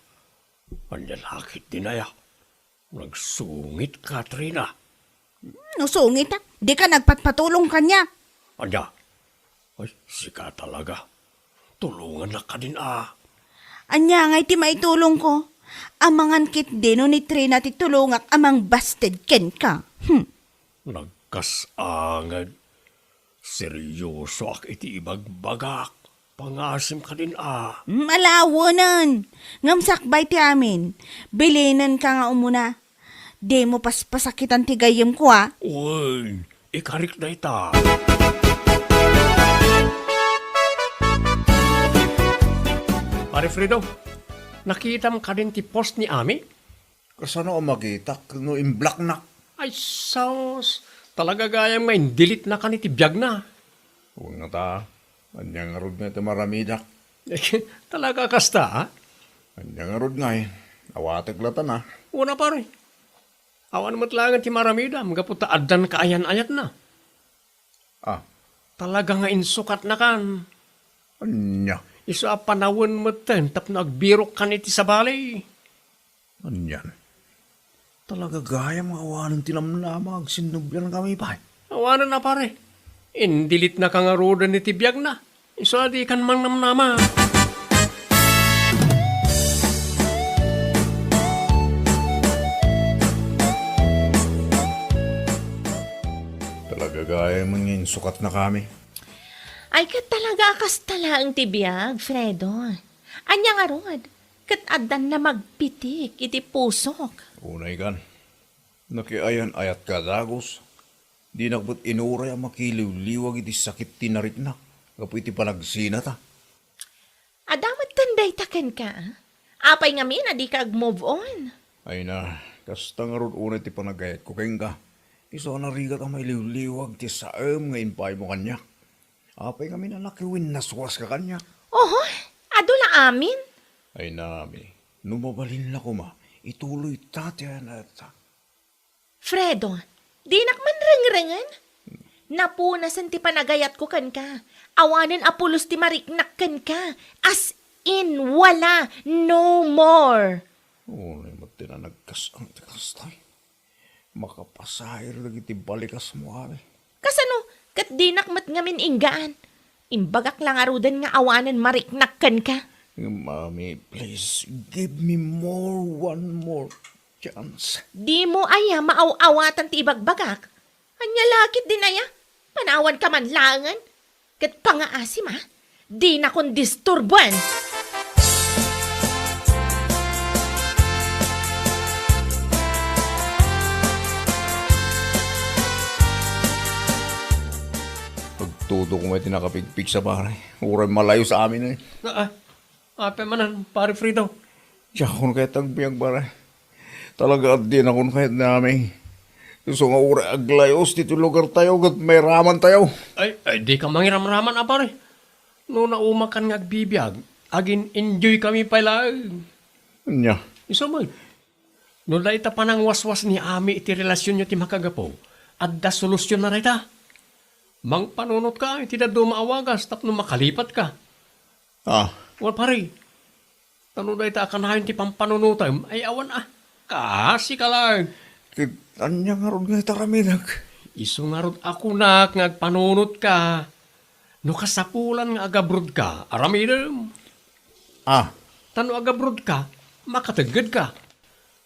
Ania la ketdin aya? Nagsungit, Katrina. No sungit, a, dika nagpatpatulong kaniak. Ania? Ay, sika talaga. Tulongannak kadin, a. Ania ngay ti maitulongko? Amangan ketdi no ni Trina ti tulongak a mangbasted kenka. Hmm. Nagkasangad. Seriosoak iti ibagbagak. Pangasim kadin, a. Malawenen. Ngem sakbay ti amin. Bilinenka nga umuna. Dimo paspasakitan ti gayyemko, a. Wen, ikarik dayta. Pare Fredo, nakitam kadin ti post ni Ami? Kasano a makitak no imblocknak? Ay, sus! Talaga gayam nga indelete-na kan iti biagna. Wen ngata, ania ngarud nga iti maramidak? Talaga kasta, a? Ania ngarud ngay, awatek latta. Wen a, pare. Awan met laengen ti maramidam gapu ta addan kaayan-ayatna. A. Talaga nga insukatnakan. Ania? Isu a panawen metten tapno agbirokkan iti sabali. Anian? Talaga gayam nga awanen ti namnama nga agsinnubliankami pay. Awanen a, pare. Indelete-naka ngaruden iti biagna. Isu a dikan mangnamnama. Talaga gayam nga insukatnakami. Ay, ket talaga a kasta laeng ti biag, Fredo. Ania ngarud? Ket addan namagpitik iti pusok. Unay kan. Nakiayan-ayatka a dagus. Dinak met inuray a makiliwliwag iti sakit ti nariknak gapu iti panagsinata. Adda metten dayta kenka, a? Apay ngamin a dika ag-move on? Ay na, kasta ngarud unay ti panagayatko kenka. Isu a narigat a mailiwliwag ti saem nga impaaymo kaniak. Apay ngamin a nakiwinnaswaska kaniak? Oho, adu la amin. Ay na, Ami, no mabalin la koma, ituloyta ti ayan-ayatta. Fredo, dinak man rengrengen. Napunasen ti panagayatko kenka. Awanen a pulos ti mariknak kenka. As in, wala. No more. Unay met ti nanagkas-ang ti kastay. Makapasair dagiti balikasmo, Ami. Kasano? Ket dinak met ngamin inggaan. Imbagak la ngaruden nga awanen mariknak kenka. Mami, please, give me more, one more chance. Dimo aya maaw-awatan ti ibagbagak? Ania la ketdin aya? Panawanka man laengen? Ket pangaasim, a? Dinakon disturboen! Agtudok met ti nakapigpigsa, pare. Uray malayo sa amin, e. Ah, ah. Apay manen, Pare Fredo? Diakon kayat agbiag, pare. Talaga, adinakon kayat ni Ami. Isu nga uray aglayos ditoy lugartayo ket mairamantayo. Ay, ay, dika mangiramraman, a, pare. No naumakan nga agbibiag, agin-enjoykami pay laeng. Ania? Isu met. No dayta panangwaswas ni Ami iti relasionyo ti makagapu, adda solusionna dayta. Mangpanunotka iti dadduma a wagas tapno makalipatka. Ah. Wen, pare. Ta no dayta a kanayon ti pampanunotem, ay awan a. Kaasika laeng. Ket ania ngarud nga itaramidek? Isu ngarud a kunak nga agpanunotka. No kasapulan nga agabrodka, aramidem. Ah. Ta no agabrodka, makateggedka.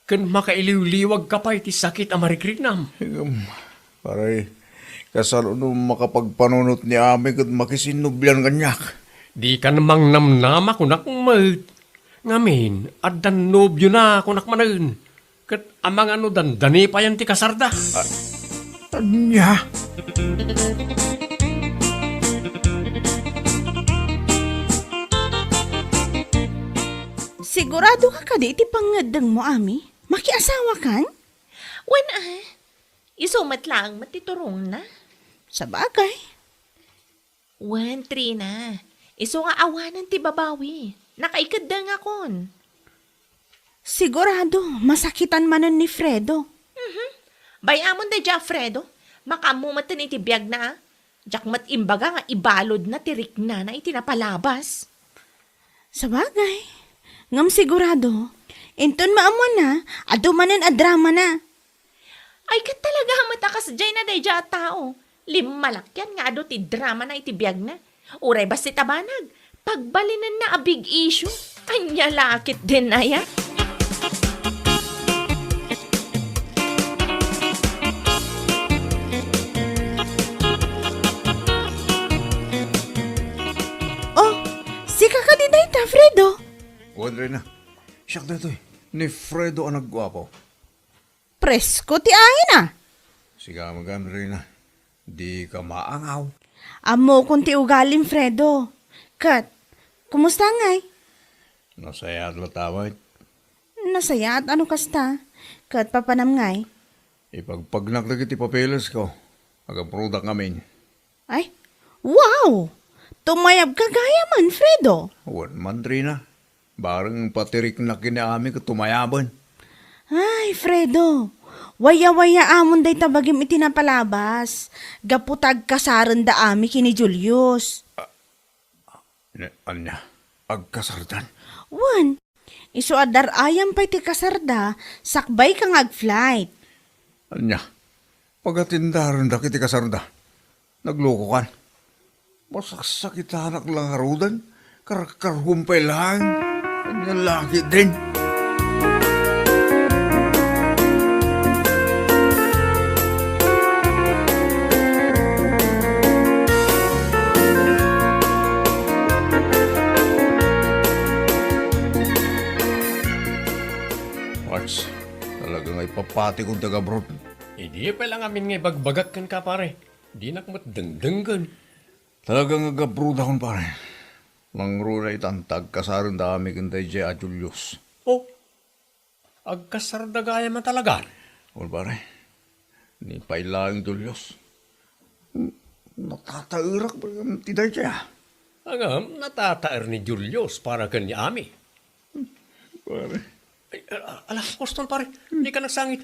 Ken makailiwliwagka pay ti sakit a marikriknam. Ngem, pare, kasano no makapagpanunot ni Ami ket makisinnublian kaniak? Dikan mangnamnama, kunak met. Ngamin, addan nobiona, kunak manen. Ket amangan no dandani payen ti kasarda. Ah, ania? Sigurado ka kadi iti pangngeddengmo, Ami? Makiasawakan? Wen, ah. Isu met laeng met ti turongna. Sabagay. Wen, Trina. Isu nga awanen ti babawi. Nakaikeddengakon. Sigurado, masakitan manen ni Fredo. Mhm. Bay-amon daydiay a Fredo. Makaammo met iti biagna, a. Diak met imbaga nga ibaludna ti riknana iti napalabas. Sabagay. Ngem sigurado, inton maammoanna, adu manen a dramana. Ay, ket talaga met a kasdiay na daydiay a tao. Limmalakyan nga adu ti dramana iti biagna. Uray bassit a banag, pagbalinenna a big issue. Ania la ketdin aya? Oh, sika kadi dayta, Fredo? Wen, Reyna. Siak daytoy, ni Fredo a nagguapo. Presko ti aina. Sika met, Reyna. Dika maangaw. Ammokon ti ugalim, Fredo. Ket, kumusta ngay? Nasayaat latta met. Nasayaat a no kasta. Ket papanam ngay? Ipagpagnak dagiti papelesko. Agaprudak ngamin. Ay, wow! Tumayabka gayamen, Fredo. Wen man, Reyna. Bareng pati riknak ken ni Ami ket tumayaben. Ay, Fredo, waya-wayaamon dayta bagim iti napalabas. Gapu ta agkasarenda Ami ken ni Julius. Ne, ania? Agkasardan? Wen, isu a dar-ayam pay ti kasarda, sakbayka nga ag-flight. Ania? Pagatindarendak iti kasarda? Naglokokan? Masaksakitanak la ngaruden, karkarhuam pay laeng. Ania la ketdin? Max, talaga nga ipapatikon ti agabroad. Idi pay la ngamin nga ibagbagak kenka, pare. Dinak met dengdenggen. Talaga nga agabrodakon, pare. Nangruna itan ta agkasarenda Ami ken daydiay a Julius. Oh, agkasarda gayam a talaga? Wen, pare. Ni pay laeng Julius. Natataerak pay ti daydiay, a. Ngem, natataer ni Julius para ken ni Ami. Pare. Ay, a-, ala, Koston, pare. Dika nagsangit.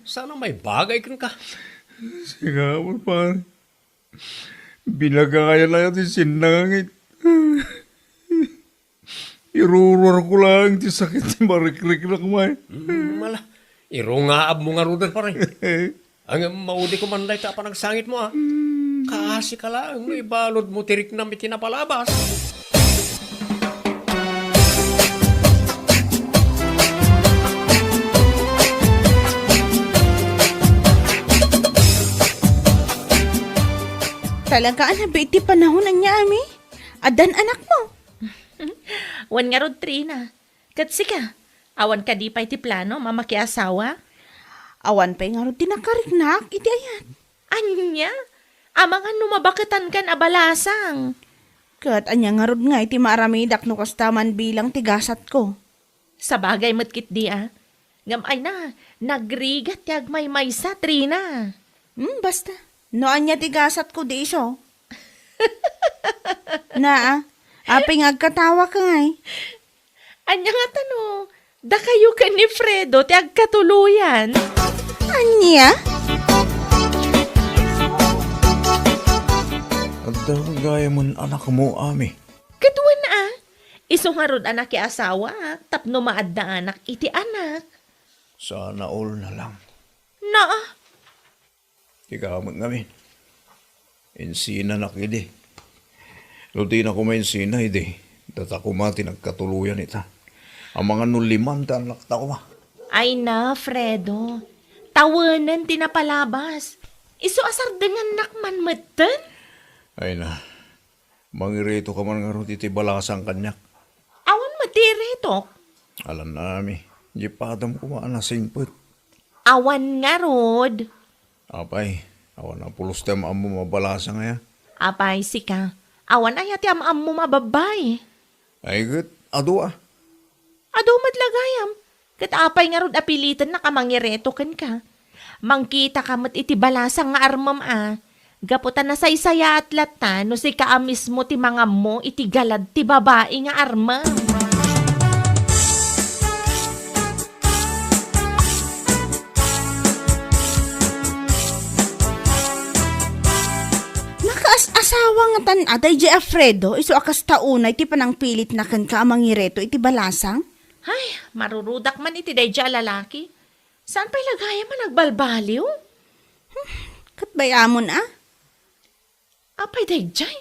Sana maibagay kenka. Sika, pare. Binagayan aya ti sinnangangit. Iruruarko laeng ti sakit ti marikriknak, may. Mm, ala. Irungaabmo ngaruden, pare. Ngem maudiko man dayta a panagsangitmo, a. Kaasika laeng no ibaludmo ti riknam iti napalabas. Talaga a nabiit ti panahon, ania, Ami? Addan anakmo? Wen ngarud, Trina. Ket sika, awan kadi pay ti planom a makiasawa? Awan pay ngarud ti nakariknak iti ayat. Ania? Amangan no mabaketankan a balasang. Ket ania ngarud ngay ti maaramidak no kasta man bilang ti gasatko? Sabagay met ketdi, a. Ngem ay na, nagrigat ti agmaymaysa, Trina. Hmm, basta. No ania ti gasatko, di isu. Naa, apay nga agkatawaka ngay? Ania ngata no, dakayo ken ni Fredo ti agkatuloyan? Ania? Adda gayamen anakmo, Ami? Ket wen a, isu ngarud a nakiasawaak tapno maadda anak iti anak. Sana all na lang. Naa. Tika met ngamin. Insinanak idi. No dina koma insina idi, data koma ti nagkatuloyan ita. Amangan no liman ti annakta koma. Ay na, Fredo. Tawenen ti napalabas. Isu a sardengannak man metten? Ay na. Mangirito ka man ngarud iti balasang kaniak. Awan met ti iritok. Alan, Ami. Di padam koma a nasingpet. Awan ngarud. Apay, awan a pulos ti am-ammom a balasang aya? Apay, sika, awan aya ti am-ammom a babbai? Ay, ket, adu a. Adu met la gayam. Ket apay ngarud a pilitennaka a mangireto kenka? Mangkitaka met iti balasang nga armem a. Gapu ta nasaysayaat latta no sika a mismo ti mangammo iti galad ti babai nga armem. Nakaas-asawa ngatan a daydiay a Fredo, isu a kasta unay ti panangpilitna kenka a mangireto iti balasang? Ay, marurudak man iti daydiay a lalaki. Saan pay la gayam a nagbalbaliw? Hmm, ket bay-amon a? Apay daydiay?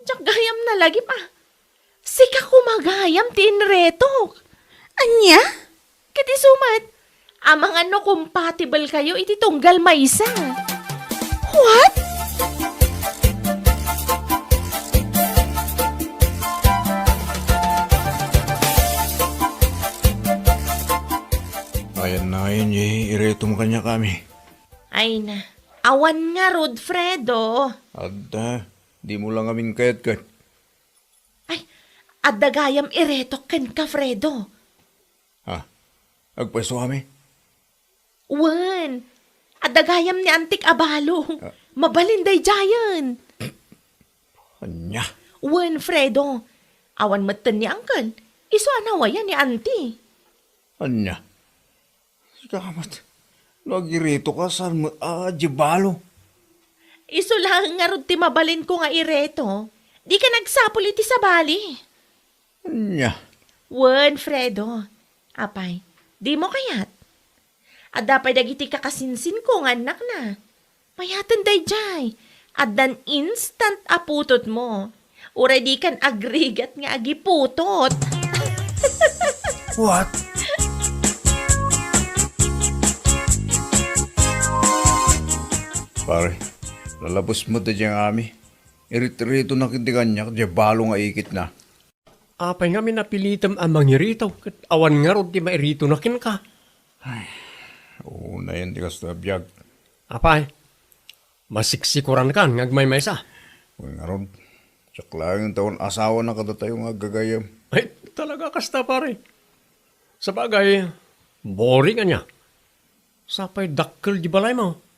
Diak gayam nalagip a. Sika koma gayam ti inretok. Ania? Ket isu met, amangan no compatible kayo iti tunggal maysa. What? Ayan na ngayon, eh, iretom kaniak, Ami. Ay na, awan ngarud, Fredo. Adda, dimo la ngamin kayat ket. Ay, adda gayam iretok kenka, Fredo. Ha? Agpayso, Ami? Wen, adda gayam ni antik a balo. Ah. Mabalin daydiayen. Ania? Wen, Fredo. Awan metten ni Angkel. Isu a nawaya ni Anti. Ania? Sika met, no agiretoka, saan met a di balo? Isu laeng ngarud ti mabalinko nga ireto. Dika nagsapul iti sabali. Ania? Wen, Fredo. Apay, dimo kayat? Adda pay dagiti kakasinsinko nga annakna. Mayaten daydiay. Addan instant a putotmo. Uray dikan agrigat nga agiputot. What? Pare, lalabes met daydiay nga Ami. Irit-iritonak iti kaniak, diay balo nga ikitna. Apay ngamin a pilitem a mangirito, ket awan ngarud ti mairitona kenka? Ay, unayen ti kasta a biag. Apay, masiksikorankan nga agmaymaysa? Wen ngarud, siak laeng ti awan asawana kadatayo nga aggagayem. Ay, talaga kasta, pare. Sabagay, boring ania. Sapay dakkel di balaymo.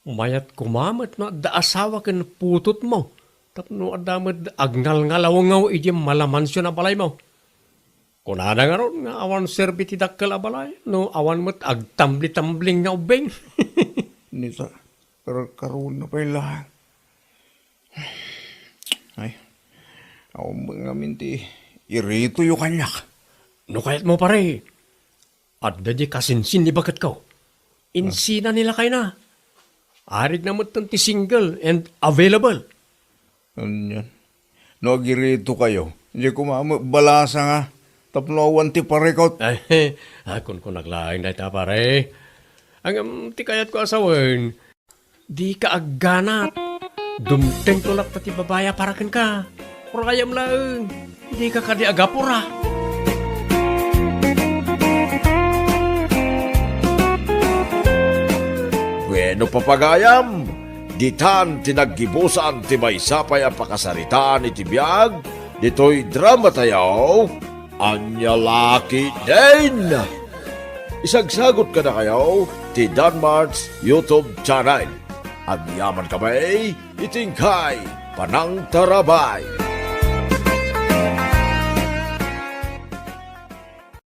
Mayat koma met no adda asawa ken putotmo, tapno adda met agngalngalawngaw idiay malamansion a balaymo. Kunada ngarud nga awan serbi ti dakkel a balay no awan met agtambli-tambling nga ubbing. Ni ta, karkaruna pay laeng. Ay, awan met ngamin ti iritoyo kaniak. No kayatmo, pare, adda di kasinsin ni baketko. Insina ni lakayna. Arigna metten ti single and available. Anian? No agiritokayo, diay koma met balasang a, tapno awan ti parikut. Ay, ah, kunkunak laeng dayta, pare. Ngem ti kayatko a sawen, dika agganat. Dumtengko latta ti babai a para kenka. Urayam laeng. Dika kadi agapura. Bueno, papagayam, ditan ti naggibusan ti maysa pay a pakasaritaan iti biag ditoy dramatayo, Ania La Ketdin. Isagsagut kadakayo ti Danmart's YouTube channel. Agyamankami iti inkay panangtarabay.